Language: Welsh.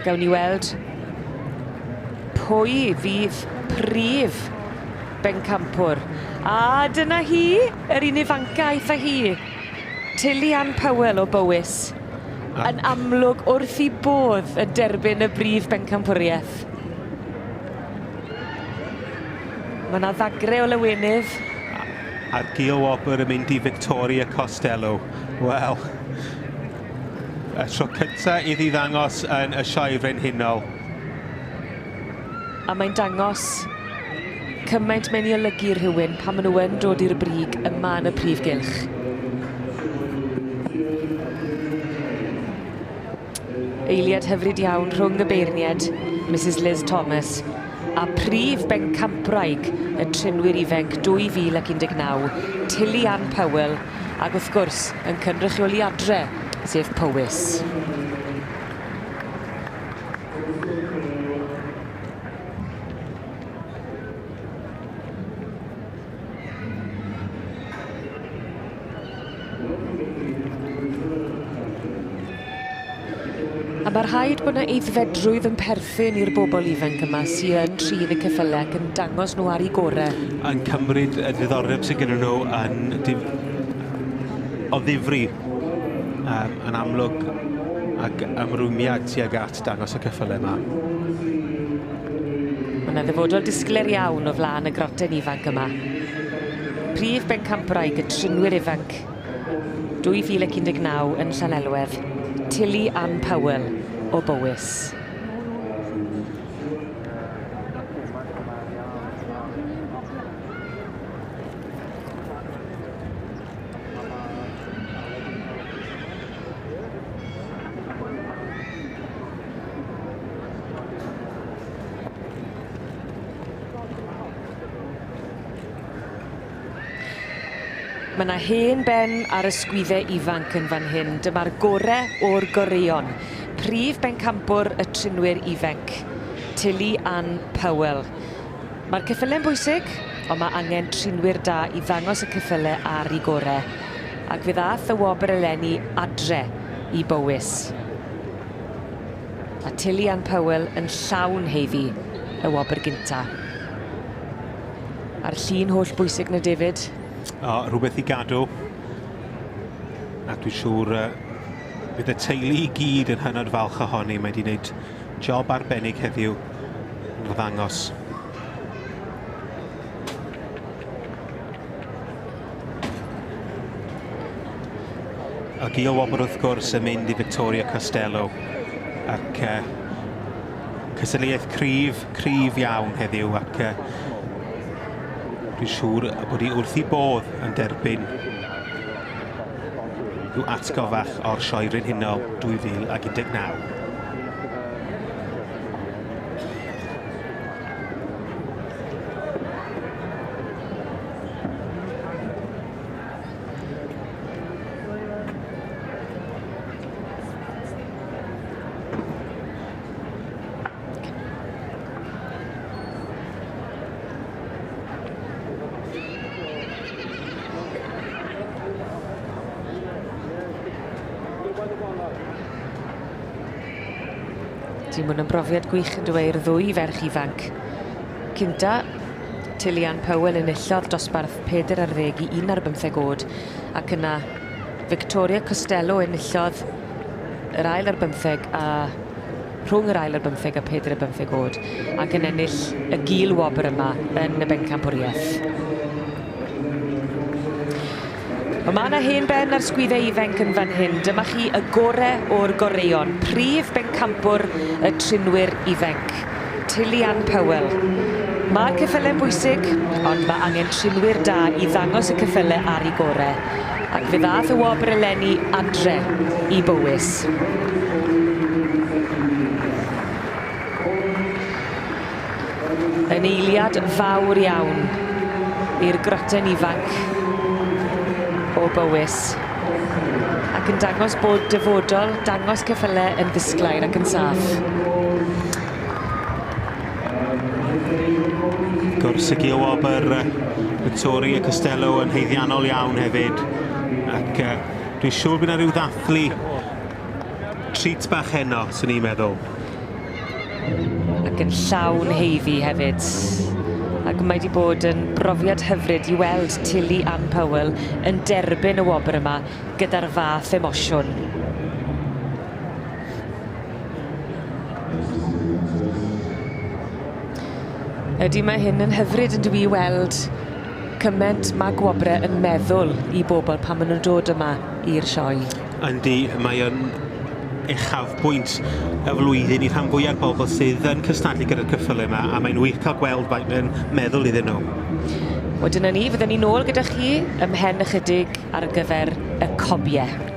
Gawn ni weld pwy fydd prif bencampwr. A dyna hi, yr un ifanca aeth â hi. Tilly Ann Powell o Bowys. Yn amlwg wrth i bodd yn derbyn y brif bencampwriaeth. Mae 'na ddagre o lawenydd. A'r Gio Wobr yn mynd i Victoria Costello. Wel, y tro cynta iddi ddangos yn y Sioe Frenhinol. A mae'n dangos cymaint mae'n ei olygu rhywun pan maen nhw yn dod i'r brig yma yn y prif gylch. Eiliad hyfryd iawn rhwng y beirniaid, Misus Liz Thomas, a prif bencampwraig y trinwyr ifainc 2019, Tilly Ann Powell, ac wrth gwrs yn cynrychioli adre, sef Powys. A ma' rhaid bod 'na aeddfedrwydd yn perthyn i'r bobl ifanc yma sy yn trin y ceffyle ac yn dangos nhw ar 'u gore. Yn cymryd y ddiddordeb sydd gyda nhw yn dif o ddifri um, yn amlwg ac ymrwymiad tuag at dangos y ceffyle yma. Mae yna ddyfodol disglair iawn o flaen y groten ifanc yma. Prif bencampwraig y trinwyr ifanc 2019 yn Llanelwedd, Tilly Ann Powell o Bowys. Mae 'na hen ben ar ysgwydde ifanc yn fan hyn. Dyma'r gore o'r goreuon. Prif bencampwr y trinwyr ifanc, Tilly Ann Powell. Mae'r ceffyle'n bwysig, ond mae angen trinwyr da i ddangos y ceffyle ar 'u gore. Ac fe ddath y wobr eleni adre i Bowys. A Tilly Ann Powell yn llawn haeddu y wobr gynta. A'r llun holl bwysig na David. O, rhywbeth i gadw. A dwi'n siŵr uh, bydd y teulu i gyd yn hynod falch ohoni. Mae wedi gwneud job arbennig heddiw yn ddangos. A Gio Wobr wrth gwrs yn mynd i Victoria Costello ac uh, cystadleuaeth cryf, cryf iawn heddiw ac uh, dwi'n siŵr bod hi wrth ei bodd yn derbyn rhyw atgofach o'r Sioe Frenhinol 2019. Dim ond yn brofiad gwych yn dyw e i'r ddwy ferch ifanc. Cynta, Tilly Ann Powell enillodd dosbarth 4 ar ddeg i 1 ar bymtheg o'd ac yna Victoria Costello enillodd yr ail ar bymtheg a rhwng yr ail ar bymtheg a 4 ar bymtheg o'd ac yn ennill y gil wobr yma yn y bencampwriaeth. Wel ma' 'na hen ben ar sgwydde ifanc yn fan hyn. Dyma chi y gore o'r goreuon. Prif bencampwr y trinwyr ifanc, Tilly Ann Powell. Ma'r ceffyle'n bwysig, ond ma' angen trinwyr da i ddangos y ceffyle ar 'u gore. Ac fe ddath y wobr eleni adre i Bowys. Yn eiliad fawr iawn i'r groten ifanc o Bowys ac yn dangos bod dyfodol dangos ceffyle yn ddisglair ac yn saff. Gwrs y Wobr Victoria Costello yn haeddiannol iawn hefyd ac uh, dwi'n siŵr bydd yna rhyw ddathlu treat bach heno, swn i'n meddwl. Ac yn llawn heiddi hefyd. Ac mae 'di bod yn brofiad hyfryd i weld Tilly Ann Powell yn derbyn y wobr yma gyda'r fath emosiwn. Ydy, mae hyn yn hyfryd yn dyw i weld cyment mae gwobre yn meddwl i bobl pan maen nhw'n dod yma i'r sioe. Yndi, mae yn uchafbwynt y flwyddyn i rhan fwyaf bobl sydd yn cystadlu gyda'r ceffylau yma, a mae'n wych cael gweld faint mae'n meddwl iddyn nhw. Wel dyna ni, fydden ni nôl gyda chi ymhen ychydig ar gyfer y cobiau.